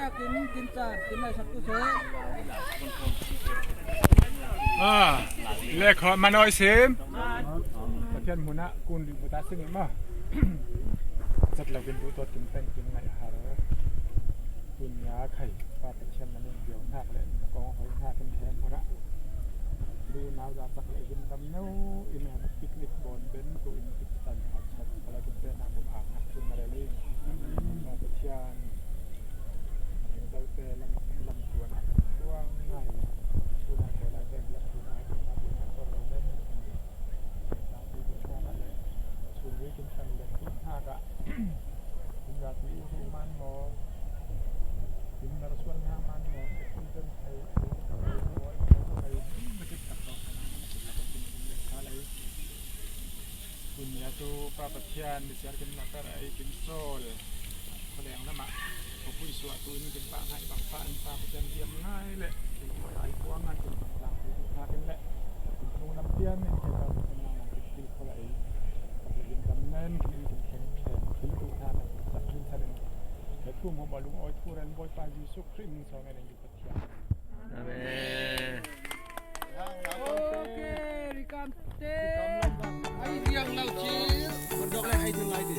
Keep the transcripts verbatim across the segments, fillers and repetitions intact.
Kin, kin ta, kin lai sak tu se. Ah, le kho ma noi sim. Pathian hmuna kun li buta sini ma. Chat lo kin tu tot kin peng kin ngai har. Kun ya khai pa Pathian na ning biau nak le na kong hoi nak kin hen hmuna. Lu nau da sak le kin dam nau in han picnic bon ben tu in picnic tan ha chat kala kin pe na bu ha nak kin ma le ling. Pa Pathian. Tun ya tu Pa Pathian, ni siar kin na tar ai kin sol. Kholeng lama. Ko pui suah tu in kin pa ngai bang pa in Pa Pathian diam ngai le. Kin ko ai kuang ngai kin pa lang tu na kin le. Kin nung nam pian in kin Pa Pathian nang nang kin pil kholai. Ko kin dam nen kin kin ken ken kin tu na nang sak kin sa nen. Ke tu mo ma lung oi tu ren boi Pa Jesu Khrist min song nen. Amen. Okay, rikam te. Ai diang lau chi. Berdok le ai diang ai di.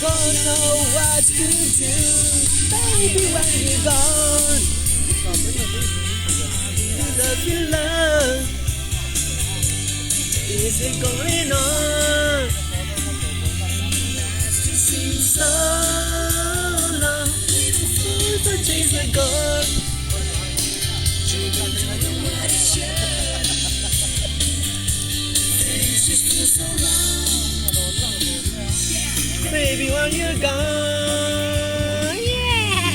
Don't know what to do, baby, when you're gone. Love you, love. Is it going on? Seems so long. Since the days are gone. Baby, when you're gone, yeah.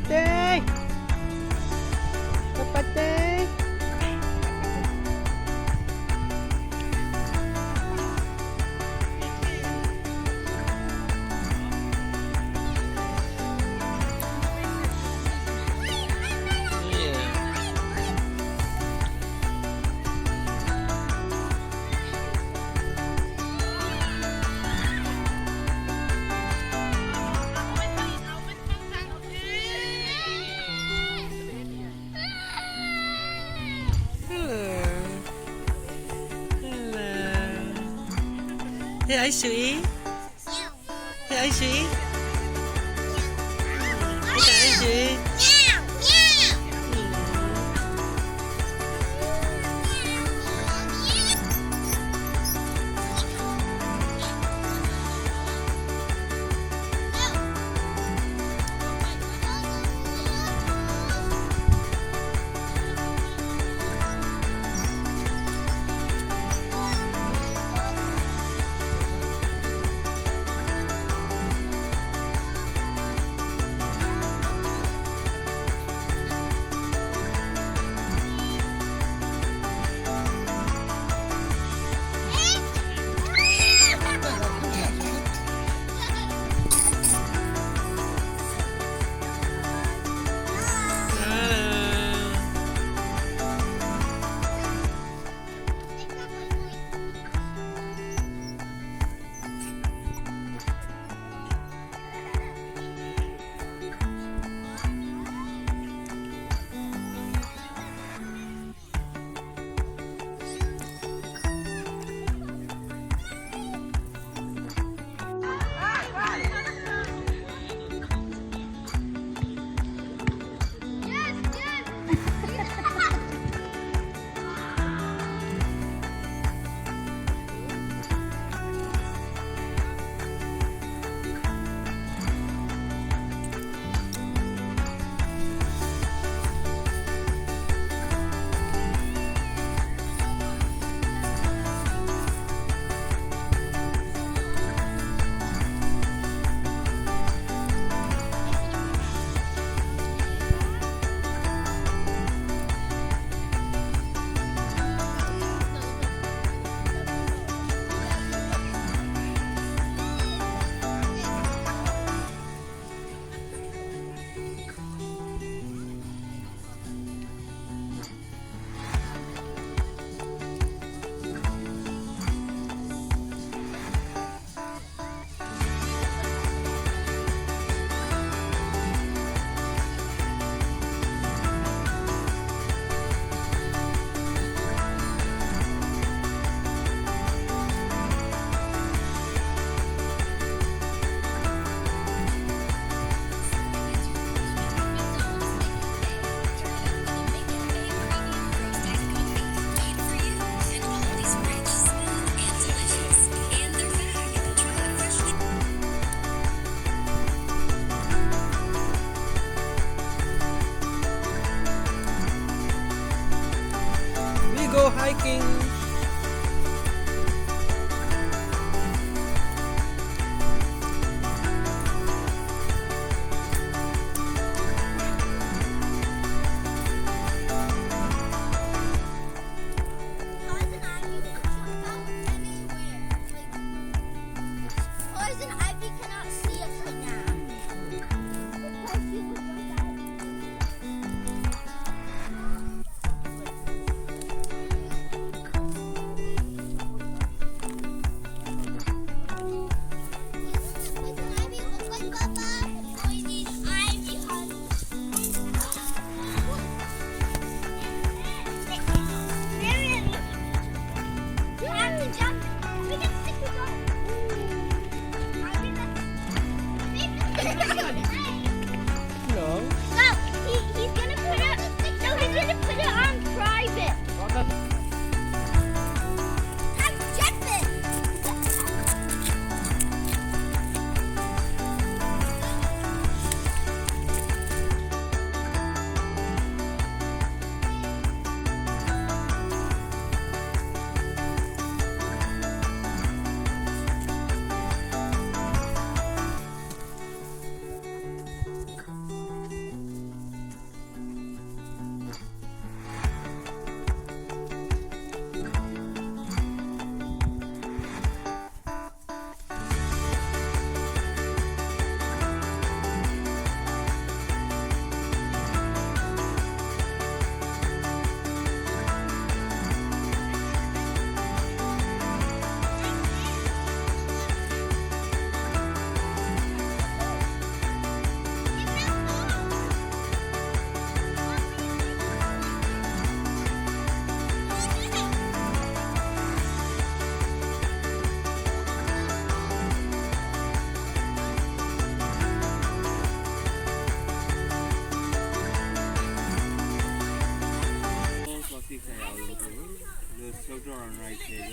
Patay! Kapatay! Hello. Hello. Hey, Aishui. Hey, Aishui. Hey, Aishui.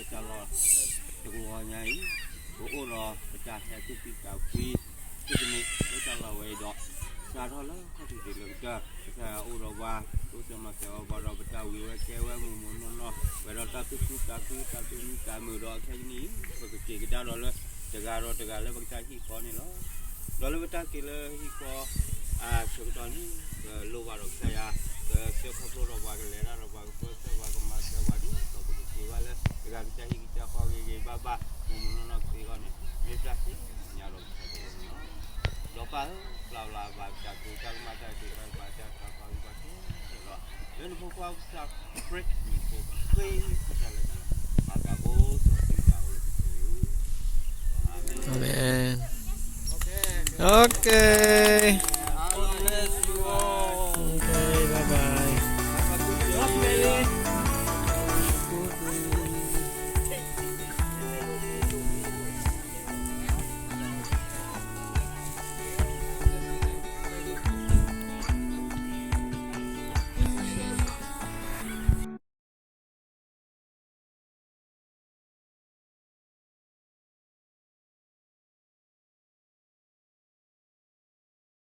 တၢ်လီၢ်တကဝီၤညါအံၤ ပအိၣ်ဒီးပတၢ်ဟဲသူၣ်ဖှံသးဖှံ သုတမ့ၢ်လၢတၢ်လီၢ်ဝဲအံၤဒီး စးထီၣ်လၢခီၣ်ထံးတ့ၢ်လၢကတၢၢ် ကစၢ်ယွၤအိၣ်ဒီးပှၤ အိၣ်စၢၤမၤစၢၤအီၤပှၤဒီးပတၢ်ဝံၤဝဲကဲဝဲမုၢ်မုၢ်နီၢ်နီၢ် ဝဲဒီးတၢ်သူၣ်ဖှံသးဖှံ တၢ်သူၣ်မံသးမုာ်ဒီး ခဲကနံၣ်အံၤ ပကက့ၤကဒါဒီးလၢ တဂၤဒီးတဂၤလၢပကစၢ်ဟံၣ်ဃီန့ၣ်လီၤ. ဒီးလၢပတၢ်က့ၤလၢဟံၣ်ဃီ အဆၢကတီၢ်န့ၣ် ပလိၣ်ဘၣ်ဒီးကစၢ်ယွၤ ကဆှၢခီဖျိဒီးပှၤ ကလဲၤတၢ်ဒီးပှၤ ကပၢဆှၢပှၤ ကမၤစၢၤပှၤ ဒ်သိးပကက့ၤဘၣ်လၢ တဂၤကစၢ်ဟံၣ်ကစၢ်ဃီဂ့ၤဂ့ၤဘၣ်ဘၣ် မုၢ်မုၢ်နီၢ်နီၢ်ကသ့အဂီၢ်န့ၣ် မ့ၢ်ပတၢ်သ့ၣ်ညါဒီးကစၢ်ယွၤန့ၣ်လီၤ. ဒီးပၢ်ဧၢ ပျၢ်လၢ်ဘၣ်ပတၢ်က့ၤတၢ်ကမၣ်တၢ်က့ၤတၢ်ကမၣ်တၢ်ကမၣ် လၢနဖိခွါကစၢ်ခရံာ်မံၤအဃိ ဃ့တၢ်လၢနၤ မၤသးဘိစီဆှံတၢ်အိၣ်လၢပဖု Amen. Okay.